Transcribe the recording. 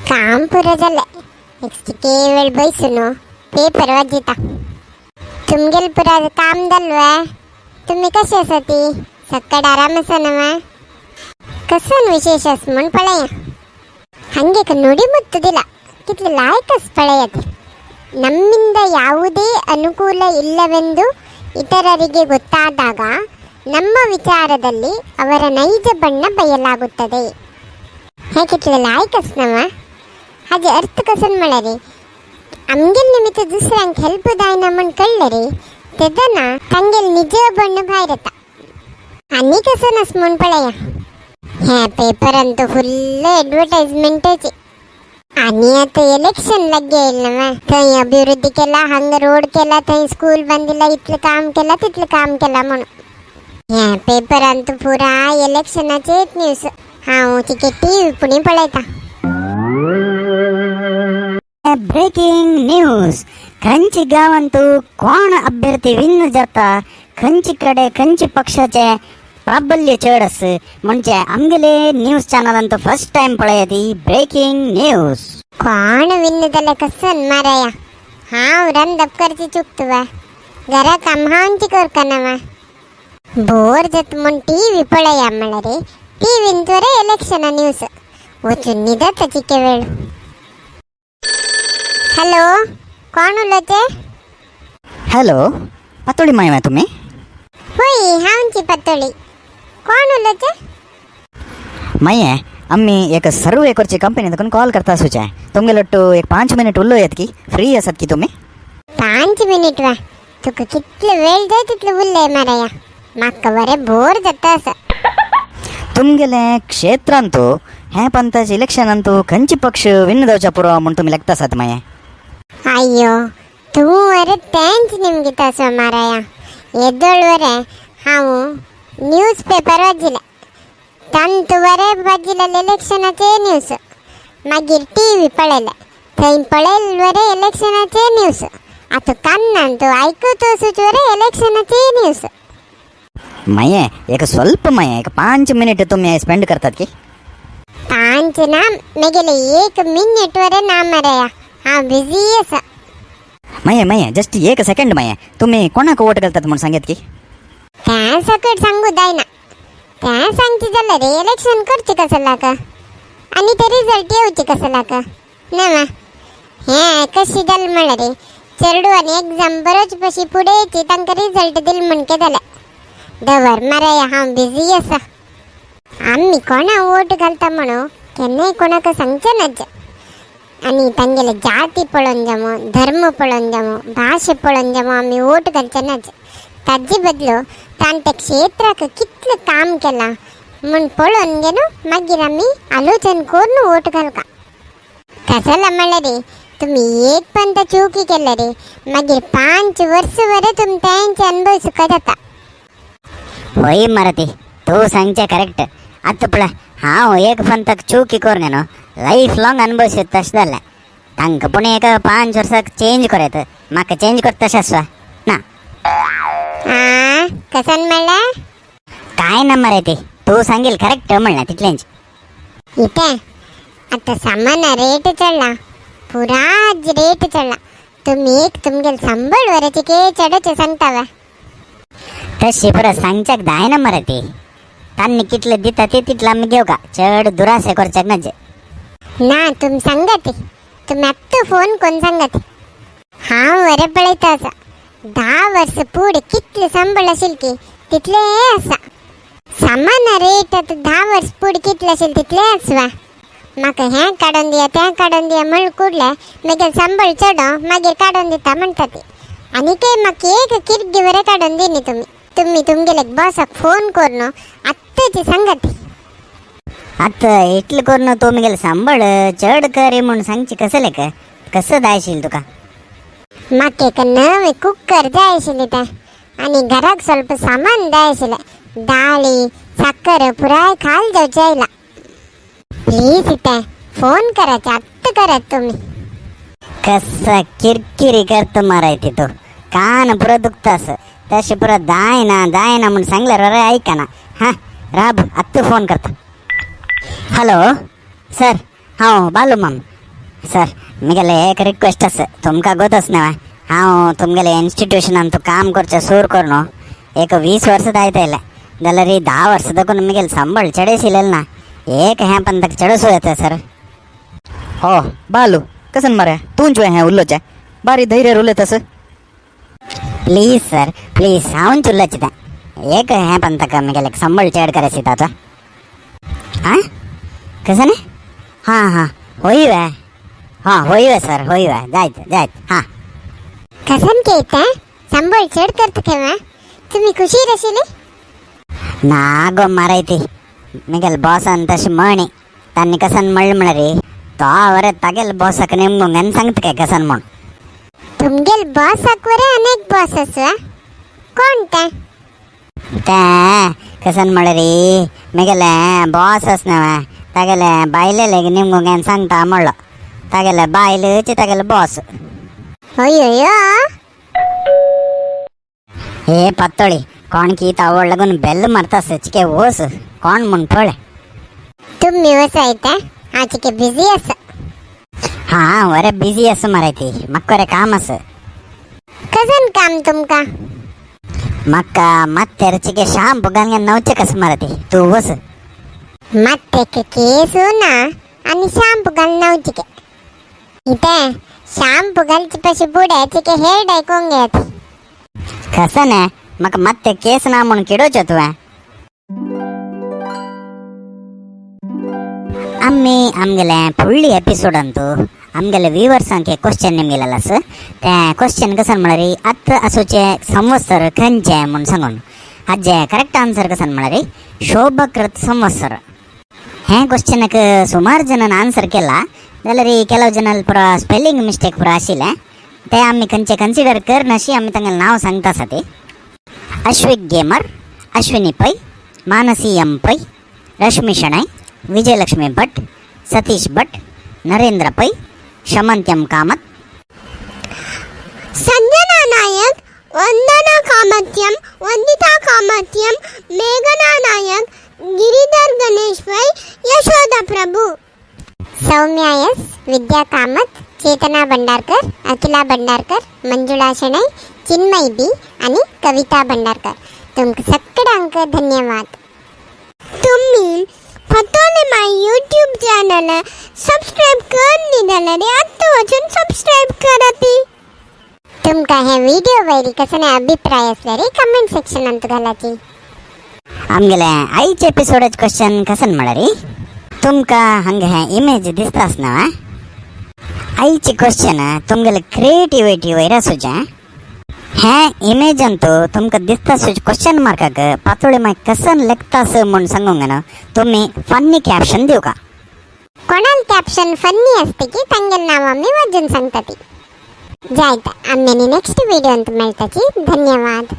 काम पुरो जालें. नेक्स्ट केवळ बैसून पेपर वाचिता. तुमगेल पुरा काम जालवे? तुम्ही कशी आसा ती? सक्कड आराम आसा नव्हे? कसन विशेष आस म्हूण पळया. ಹಂಗೆ ನುಡಿಮುತ್ತುದಿಲ್ಲ, ಕಿತ್ಲೆ ಲಾಯಕಸ್ ಪಳೆಯದೆ. ನಮ್ಮಿಂದ ಯಾವುದೇ ಅನುಕೂಲ ಇಲ್ಲವೆಂದು ಇತರರಿಗೆ ಗೊತ್ತಾದಾಗ ನಮ್ಮ ವಿಚಾರದಲ್ಲಿ ಅವರ ನೈಜ ಬಣ್ಣ ಬಯಲಾಗುತ್ತದೆ. हे कितले लायक आसना. हाजे अर्थ कसन म्हळ्यार आमगेल निमित्त दुसऱ्यांक हेल्प जायना म्हण कळ्ळें रे, तेदना तांगेल निज बण्ण भायर येता. आनी कसन आस म्हूण पळया. ह्या पेपरान तर फुल्ल ॲडव्हर्टायजमेंटाची. आणि आता इलेक्शन लागी येईल ना, थंय अभिवृद्धी केला, हांगा रोड केला, थंय स्कूल बांदिला, इतलं काम केला, तितलं काम केला म्हणून. ह्या पेपरान तर पुरा इलेक्शनाचेच न्यूज. हांव तिके टीव्ही पुणी पळयता. Breaking news! खंयची गांवांतू कोण अभ्यर्थी विन जाता, खंयची कडेन खंयचे पक्षाचे प्राबल्य चड आस, म्हणजे आमगेले न्यूज चॅनलांत फर्स्ट टायम पळयात ही ब्रेकिंग न्यूज. कोण विन्न जाल्यार कसन माराया. हांव रांदप करची चुकतवा, घरा काम हांवची करकना वा. बोर जाता म्हूण टीव्ही पळया म्हळ्यार टीव्हीन त्वरे इलेक्शना न्यूज. वचून न्हिदता चिके वेळ. हॅलो, कोण उलयते? हॅलो, पातोळी माय तुम्ही? होय, हांवची पातोळी. कोण उलयते? माये, आम्ही एक सर्वे करची कंपनी देखून कॉल करता आसूचे. तुमगेले ಒಟ್ಟು एक 5 मिनिट उलोयात की, फ्री आसात की तुम्ही? 5 मिनिट वा? तुका कितले वेळ जाय तितले उरले माराया. म्हाका बरें बोर जाता आसा. तुमगेले क्षेत्रांतू हे पंचायत इलेक्शनांतू खंयची पक्ष विन जावच्या पुरो म्हूण तुमी लेखता आसात माये? अय्यो, तूं वरे तेंच निमगिता आसा माराया. येदोळ वरे हांव न्यूज पेपर वाचिले, तांतू वरे वाचिलेले इलेक्शनाचे न्यूज. मागीर टीव्ही पळयले, थंय पळयल वरे इलेक्शनाचे न्यूज. आतां कान्नान तूं आयकूत वसूच वरे इलेक्शनाचे न्यूज. माये, एक ಸ್ವಲ್ಪ माये, एक 5 मिनिट तुम्ही स्पेंड करतात की? 5 ना, मेगेले एक मिनिट वरे ना माराया. हांव बिझी आसा. माये, माये, जस्ट एक सेकंड माये. तुम्ही कोणाक वोट घालतात म्हणून सांगत की? तें सकट सांगू जायना. तें सांगचे जाल्यार इलेक्शन करचें कसलाक आनी ते रिजल्ट येवचे कसलाक ना मा. हें कशी जालें म्हळ्यार चेडवांनी एग्जाम बरोवचे पशी फुडें येची तांकां रिजल्ट दिल म्हणके जालें. दवर माराया, हांव बिझी आसा. आमी कोणा वोट घालता म्हणून केन्नाय कोणाक सांगचें नाच. आनी तांगेले जाती पळोवन जावं, धर्म पळोवन जावं, भाशे पळोवन जावं, आमी वोट घालचे नाच. ताजे बदलो तांच्या क्षेत्राक कितलें काम केलां म्हूण पळोवन घेवन मागीर आमी आलोचन करून वोट घालका. कसला म्हणल्यार तुमी एक पण चुकी केले रे, मागीर 5 वर्स वरे तुमी तेंचे अनुभव सुखा जाता. होय मरती, तूं सांगचें करेक्ट. आतां पळय, हांव एक पंताक चुकी करून न्हू लायफ लॉंग अनुभव तशें जालें. तांकां पूण एक 5 वर्साक चेंज करत, म्हाका चेंज करता तशें आसता ना. आ, कसन म्हणल्यार? काय ना मरे, ती तूं सांगील करेक्ट म्हणलें तितलेंच. इथे आता सामान रेट चढला, पुरा रेट चढला. तुम्ही एक तुमगेल संबळ वराचे के चढचे सांगतावा. तशी परत सांगच्याक जायना मरे ती. तांणी कितले दिता ते तितलं आमी घेऊ का, चड दुरासे करच्याक नाजे. ना, तुम सांगते, तुम्ही आत्ता फोन कोण सांगते. हांव वरे पळयता आसा, 10 वर्स पुढे कितले संबळ असेल की तितले आसा. सामान रेट आता 10 वर्स पुढे कितले असेल तितले आसवा. म्हाका हें काडून दिया, तें काडून दिया म्हण कुडले मागीर संबळ चडो मागीर काडून दिता म्हणटा ती. आनी ते म्हाका एक किर्गी बरें काडून दिनी. तुमी तुमी तुमगेले बॉसाक फोन करून आत्ताची सांगात. आतां इतलें करून तूं मुगेलें संबळ चड कर म्हूण सांगची कसलें का कसं जाय आशिल्लें तुका? म्हाका एक नवें कुकर जाय आशिल्लें तें आनी घराक ಸ್ವಲ್ಪ सामान जाय आशिल्लें. दाळी साकर पुराय खाल जावचें आयला. प्लीज इतें फोन करात, आत्तां करात तुमी. कसं किरकिरी करता माराय ती तूं, कान पुरो दुखता असं. तशें पुरो जायना जायना म्हूण सांगल्यार बरें आयकना. हां राब, आत्तां फोन करता. हॅलो सर, हांव बालू माम. सर मिगेले एक रिक्वेस्ट आसा तुमकां गोत न्हय हांव तुमगेले इन्स्टिट्यूशनान तूं काम करचें सूर करून एक 20 वर्सां जायत आयलें जाल्यार 10 वर्सां देखून मिगेले संबळ चडच इलेल ना एक हें पण ताका चडच येता सर. हो बालू कसन मरे तूंच हें उलोचें बारी धैर्य उलयतास. प्लीज सर प्लीज हांवूच उलोवचें तें एक हें पण ताका मिगेले संबळ चड करायची ताचो. हां कसं न्ही हां हां होय वे हां होय वे सर होय वे जायत जायत हां. कसन केता संबळ चड करता केव्हा तुम्ही खुशी रशिले. ना गो मारायती मिगेल बॉसान तशी म्हणी तांणी कसन म्हणलं म्हळ्यार तो वरे तागेल बॉसाक नेमगूंग सांगता काय कसन म्हण. तुमगेल बॉस आकवरे अनेक बॉस आसा कोण ते? ते कसन म्हळ्यार मिगेले बॉस आस न्हय तागेले बायले निमगूंग सांगता म्हणलो तागेले बायलच तागेले बॉस. होय होय. हे पत्तोळी कोण की तावड लागून बेल मारता चिके ओस कोण म्हण पळय. तुम्ही वसायता आचिके बिझी आसा. हां वरे बिझी आसा मरे ती म्हाका वरे काम आसा. कसन काम तुमका? म्हाका मात्तेर चिके शांपू घालून नवचे कसं मरे ती तूं वस. मात्तेक केसू ना आणि शांपू घाल नवचिके इथे शांपू घालचे पशी बुडे चिके हेअर डाय कोंग येत. कसं ना म्हाका मात्ते केस ना म्हूण किडोवचो तुवें. आमी आमगेले फुडली एपिसोडांतू आमगेले व्यूवर्सांक एक क्वेश्चन निमगेलेलो आसा तें क्वेश्चन कसन म्हळ्यार आतां आसूचे संवत्सर खंयचें म्हूण सांगून हाजे करेक्ट आन्सर कसन म्हळ्यार शोभकृत संवत्सर. हें क्वेश्चनाक सुमार जणान आन्सर केला जाल्यार ಕೆಲವು ಜನ ಪೂರ स्पेलिंग मिस्टेक पुरा आशिल्लें ते आमी खंयचे कन्सिडर करनाशी आमी तांगेलें नांव सांगता आसा ती Ashwik gamer, Ashwini Pai, Manasi M Pai, Rashmi Shenoy, Vijayalakshmi Bhat, Satish Bhat, Narendra Pai, Shamanth M Kamath, Sanjana Nayak, Vandana Kamatyam, Vandita Kamatyam, मेघना Nayak, Giridhar Ganesh Pai, Yashoda Prabhu, Soumya S, Vidya Kamath, Chetana Bhandarkar, Akhila Bhandarkar, Manjula Shenoy, Chinmayi B आणि कविता भंडारकर. तुमका सगळ्यांक धन्यवाद. तुम्ही फतोले my YouTube channel subscribe करनी जाल्यार आत्तां वचून सबस्क्राईब कराती. तुमका हे व्हिडिओ वयर कसले अभिप्राय असल्यार कमेंट सेक्शनांत घालाची. आमगेले आयचे एपिसोडाचे क्वेश्चन कसन म्हळ्यार तुमकां हांगा हें इमेज दिसता आसना आयचे क्वेश्चन तुमगेले क्रिएटिविटी वयर आसूचें. हें इमेजांतू तुमकां दिसता क्वेश्चन मार्काक पातोळी मागीर कसन लेखतास म्हूण सांगूंक न्हू तुमी फन्नी कॅप्शन दिवका. कोणाल कॅप्शन फन्नी असते की तांगेल नाव आमी वाजून सांगता ती. जायत आमी नेक्स्ट व्हिडिओंत मेळटाची. धन्यवाद.